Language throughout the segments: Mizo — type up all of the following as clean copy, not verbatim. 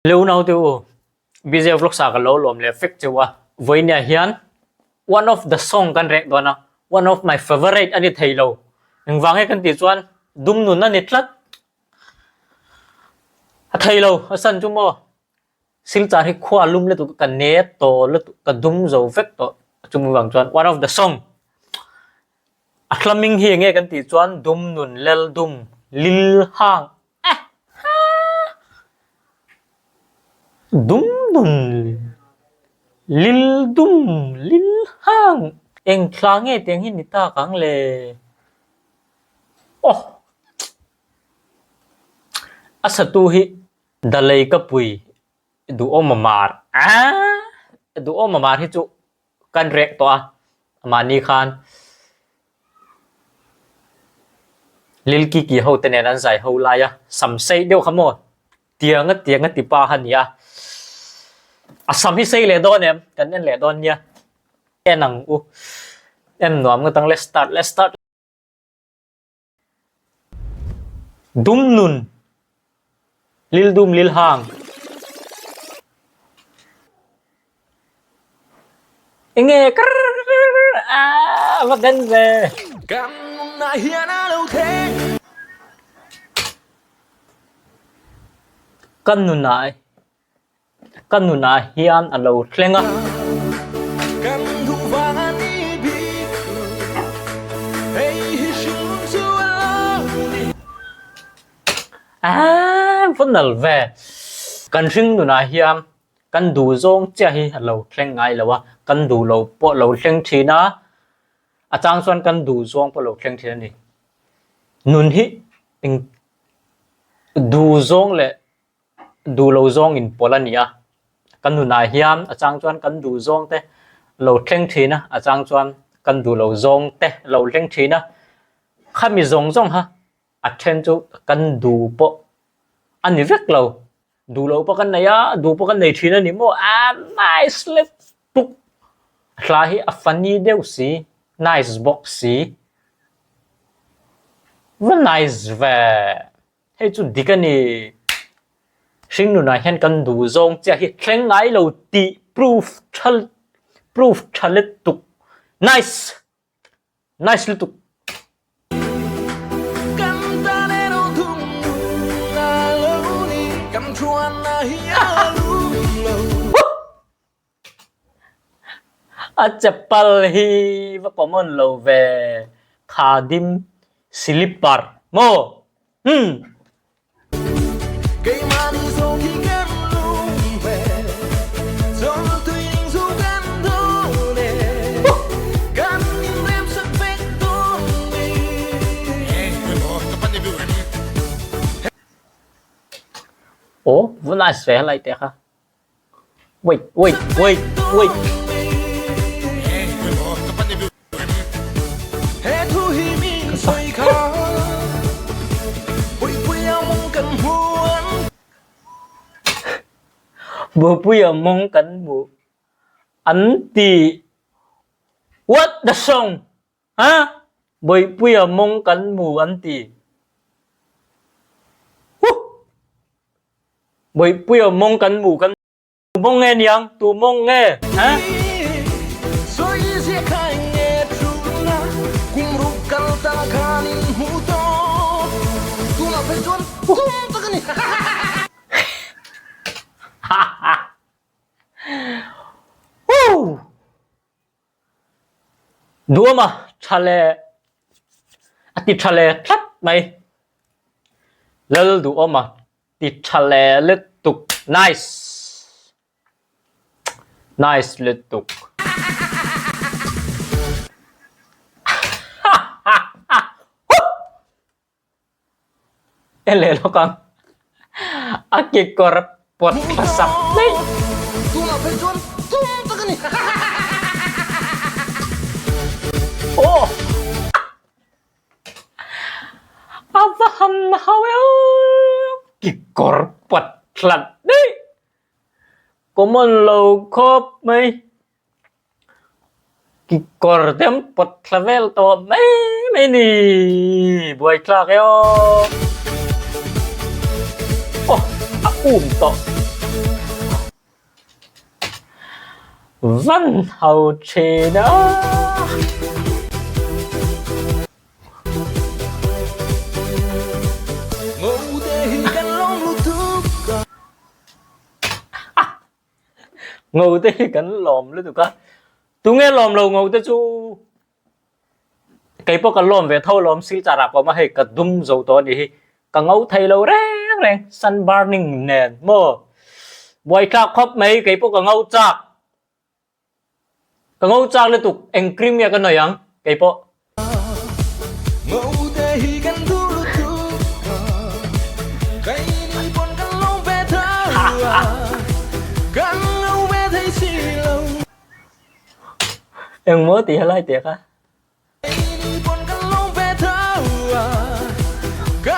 Leu naute u, BJ Vlogs ah ka lo lawm leh fek cheu a, vawinia hian one of the song kan rek dawn a, one of my favourite a ni thei lo, engvang nge kan tih chuan dum nun a ni tlat, a thei lo a san chu maw, Silchar hi khua lum lutuk ka ne tawh lutuk ka dum zo vek tawh chumi vang chuan one of the song a hlaming hi enge kan tih chuan dum nun lel dum lil hang Dum dum lil dum lil hang eng thla nge tiang hi ni tak ang le aw a satu hi Dalei ka pui duhawm a mar aaa duhawm a mar hi chu kan rek tawh a mahni khan Lil Kiki ho te nen an zai ho lai a sam sei deuh kha maw tianga tianga ti pa kha nia a sam hi sei leh dawn em kan en leh dawn nia en ang u en nuam ngawt ang let's start let's start. Dum nun lil dum lil hang enge krrrr a va den ve. Kan nunah hian a lo thleng. Kan nunah Ka nunah hian a lo thleng a. Kan duh vang a ni bik lo, hei hi hring chu a lo ni. Aaa va nal ve. Kan hring nunah hian kan duh zawng chiah hi a lo thleng ngai lo a, kan duh lo pawh a lo thleng thin a, a chang chuan kan duh zawng pawh a lo thleng thin a ni. Nun hi eng duh zawng leh Duh lo zawng in pawlh a ni a, kan nunah hian a chang chuan kan duh zawng te lo thleng thin a, a chang chuan kan duh lo zawng te lo thleng thin a, khami zawng zawng kha a then chu kan duh pawh a ni vek lo, duh lo pawh kan nei a, duh pawh kan nei thin a ni maw a nice lutuk, hla hi a funny deuh si, nice bawk si, va nice ve. Hei chu dik a ni. Hringnunah hian kan duh zawng chiah hi thleng ngai lo tih proof tha proof tha lutuk. Nice! Nice lutuk. Kan tan erawh thum nun a lo ni, kan thuanna hi a lum lo. A chapal hi va common lo ve khadim slipper maw hmm. Keimahni zawng khi kan lung ve, chawlh tui ning zu kan dawn e, kan inrem sak vek dawn ni. Aw va nice ve helai te kha. Wait, wait, wait, wait. Bupuia mawng kan hmuh an ti. What the song? Ha? Buipuia mawng kan hmu an ti. Huh! Buipuia mawng kan hmu kan tu mawng nge niang? Tu mawng nge? Ha? Huh! Duama tha leh a ti tha leh tlat mai. Lal Duhawma ti tha leh lutuk nice nice lutuk. En leh lawk ang. A kekawr pawt thla sak daih. Aw! A va han hau e aw! Kekawr pawt thla daih. Common lo khawp mai. Kekawr te an pawt thla vel tawh mai mai ni buaithlak e aw aw a um tawh. Van ho thin a. Ngo te hi kan lawm lutuk a. Tunge lawm lo ngo te chu kei pawh ka lawm ve tho lawm silchar ah pawh hei ka dum zo tawh a nih hi ka ngo thei lo reng reng sun burning nen maw buaithlak khawp mai kei pawh ka ngo chak ka ngo chak lutuk eng cream nge ka nawih ang kei pawh. Engmaw tih helai teh kha.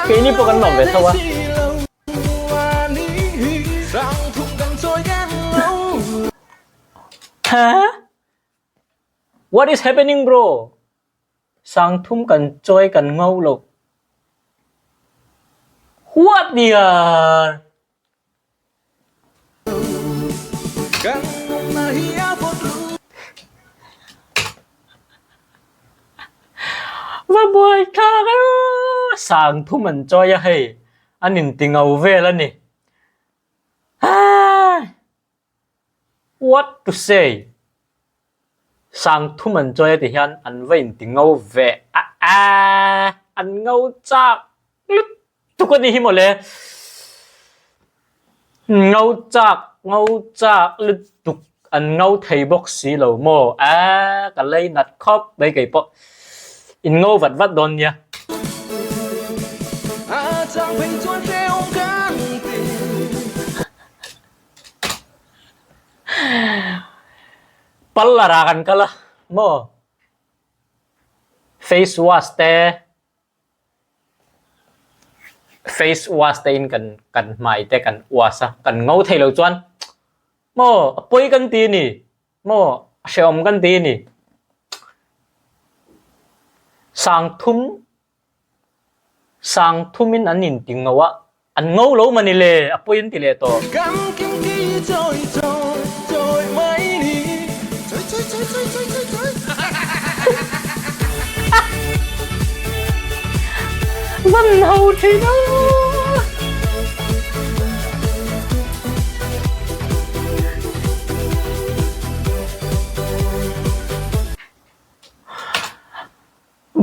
Keini pawh kan lawm ve tho a. Huh? What is happening bro? Sangthum kan chawi kan ngo lo. What dear? Va buai thlak a sang thum an chawi a hei an inti ngau vel a ni what to say sang thum an chawi a ti hian an va inti ngau ve a a an ngau chak lutuk a ni hi mawle ngau chak ngau chak lutuk an ngau thei bawk si lo maw a ka lei nat khawp mai kei pawh in ngau vat vat dawn nia. Parlour ah kan kal a maw face wash te face wash te in kan kan hmai te kan wash a kan ngo thei lo chuan maw a pawi kan ti a ni maw a hrehawm kan ti a ni sangthum Sangthum in an in ti ngo a, an ngo lo mani le, a pawi an ti leh tawh. Van ho thin a.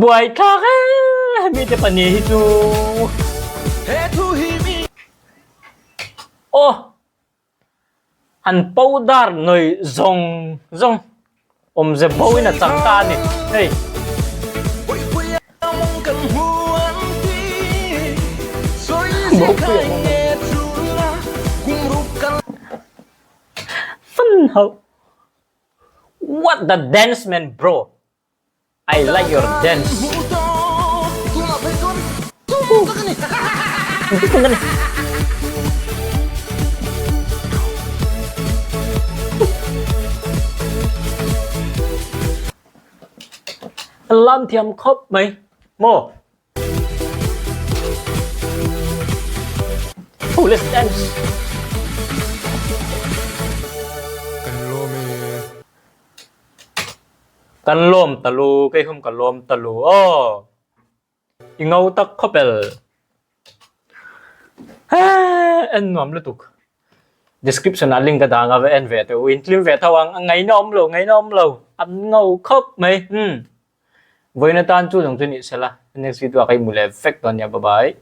Buaithlak e hemi te pahnih hi chu. Aw an powder nawi zawng zawng awmze bo in a chang ta a ni hei. Fun ho what the dance man bro. I like your dance. Lam thiam khawp mai maw. Oh, let's dance. Kan lawm e. Kan lawm ta lu, kei hum ka lawm ta lu aw. I ngo tak khawpel. En nuam lutuk. Description ah link ka dah anga va en ve teh u. In tlim ve tho ang. A ngaihna awm lo, ngaihna awm lo. An ngo khawp mai. Umm. Vawiin atan chu zawng chu nih sela. Next video ah ka i hmu leh vek dawn nia. Bye bye.